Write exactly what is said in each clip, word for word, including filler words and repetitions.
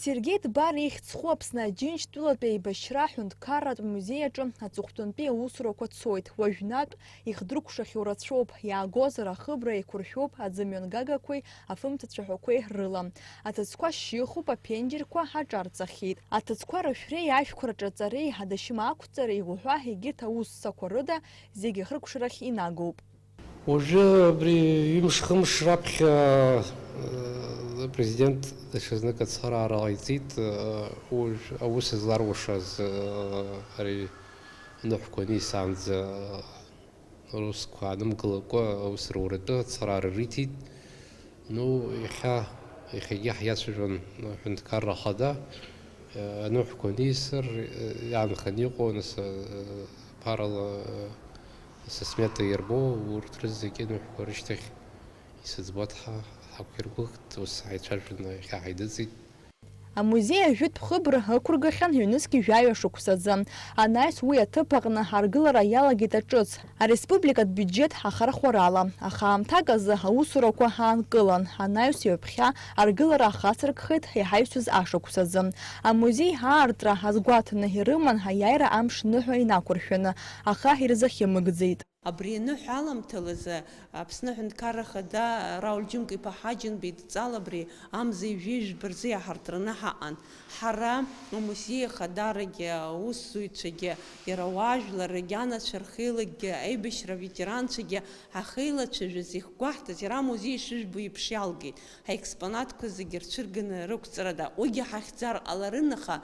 Сергеи Дбар ихьӡ зху Аԥсны Аџьынџьтәылатә еибашьра аҳәынҭқарратә музеи аҿы аҵыхәтәантәи аусурақәа цоит. Уажәнатә ихдыркәшахьоу рацәоуп, иаагозар ахыбра еиқәыршәоуп аӡымҩангагақәеи афымцацәаҳәақәеи рыла. Аҭыӡқәа шьыхуп, аԥенџьырқәа аҿарҵахьеит. Аҭыӡқәа рышәреи ашәқәа рҿаҵареи, адашьма ақәҵареи уҳәа, егьырҭ аусцақәа рыда зегьы ахыркәшарахь инагоуп. Уажәы абри ҩымш-хымш раԥхьа, э, апрезидент даҽазнык ацхыраара ҟаиҵеит, э, уажә аус зларушаз, э, ари аныҳәқәа анисаанӡа, э, русқәа аанымгылакәа аус руратәы ацхыраара риҭеит. Ну, иахьа, иахьагьы ҳиацәажәон аҳәынҭқарра ахада, э, аныҳәқәа анисыр, э, иаанханы иҟоу, нас, э, ԥарала, э, асмета ирбо, урҭ рызегьы аныҳәқәа рышьҭахь исыӡбо ҳа ҳақәиргәыӷт, ус ҳаицәажәаны иахьа ҳаидыҵит. Амузеи ажәытә хыбра ықәыргахьан ҩнызқь жәаҩа шықәсазы. Анаҩс уи аҭыԥ аҟны аргылара иалагеит аҿыц, ареспубликатә биуџьет ахархәарала. Аха аамҭак азы аусурақәа аанкылан, анаҩс ҩаԥхьа аргылара ахацыркхеит иҳаҩсыз ашықәсазы. Амузеи аартра азгәаҭаны ирыман аиааира амш ныҳәа инақәыршәаны, аха ирзахьымыгӡеит. Абри аныҳәа аламҭалазы Аԥсны Аҳәынҭқарра Ахада Рауль Џьынка-иԥа Ҳаџьымба идҵала абри амза ҩажәи жәба рзы иаҳартраны ҳаҟан. Ҳара амузеи ахадарагьы, аусзуҩцәагьы, иара ауаажәларрагьы, анацәа рхеилакгьы, аибашьра аветеранцәагьы ҳахеилацәажәаз, ихгәаҳҭаз, иара амузеи шыжәбо еиԥш иалгеит. Ҳаекспонатқәа зегьы рцәырганы рықәҵара да. Уигьы ҳахьӡар ҟаларын, аха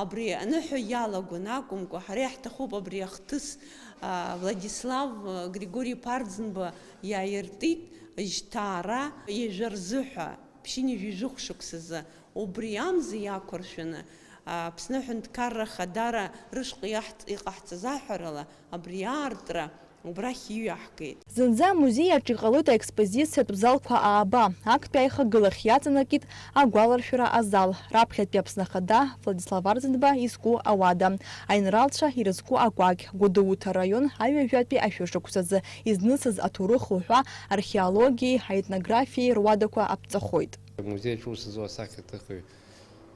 абри аныҳәа иалагон акәымкәа, ҳара иаҳҭахуп абри ахҭыс, а, Владислав, а, Григори Ԥарӡынба иааиртит, Жьҭаара ҩажәа рзыҳәа, ԥшьынҩажәи жәохә шықәсазы. Убри амза иақәыршәаны, а, Аԥсны Аҳәынҭқарра Ахадара рышҟа иаҳҵ-, иҟаҳҵаз аҳәарала, абри аартра убрахь иҩаҳгеит. Зынӡа амузеи аҿы иҟалоит аекспозициатә залқәа ааба, актәи аихагылахь иаҵанакит агәаларшәара азал, раԥхьатәи Аԥсны Ахада Владислав Арӡынба изку ауада, аинралцәа ирызку акәакь, Гәдоуҭа араион аҩажәатәи ашәышықәсазы изнысыз аҭоурых уҳәа археологиеи аетнографиеи руадақәа аԥҵахоит. Амузеи аҿы ус зуа асахьаҭыхҩы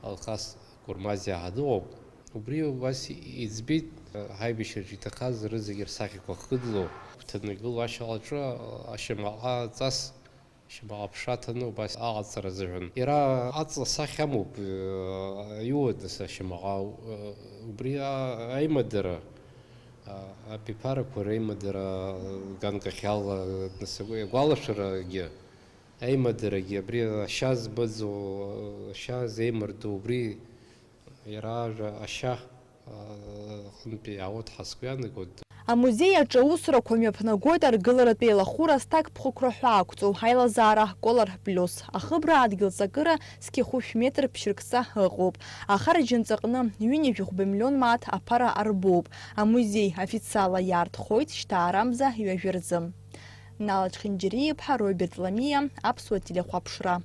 Алхас Курмазиаа дыҟоуп. Убри убас иӡбеит, ҳаибашьраҿы иҭахаз рызегьы рсахьақәа хыдло, гәҭаны игылоу ашьалаҿы ашьамаҟа ҵас, ашьамаҟа ԥша ҭаны убас аҟаҵара азыҳәан. Иара аҵла сахьа амоуп, иуа нас ашьамаҟа, убри аимадара, абиԥарақәа реимадара ганкахьала, нас агәалашәарагьы. Аимадарагьы абри ашьа збаӡо, ашьа зеимырдо, убри иара ажәа ашьа, а, аҟынтәи аоҭҳасқәа иаанагоит. Амузеи аҿы аусурақәа мҩаԥнагоит аргыларатә еилахәыра зҭакԥхықәра ҳәа ақәҵоу аилазаара Колор Плюс. Ахыбра адгьыл ҵакыра зқьи хәышә метр ԥшьыркца ыҟоуп. Ахарџьынҵаҟны ҩынҩажәи хәба миллион мааҭ аԥара арбоуп. Амузеи официалла иаартхоит шьҭаарамза ҩажәа рзы. Нала Чхинџьариа-иԥҳа Роберт Ламиа, Аԥсуа телехәаԥшра.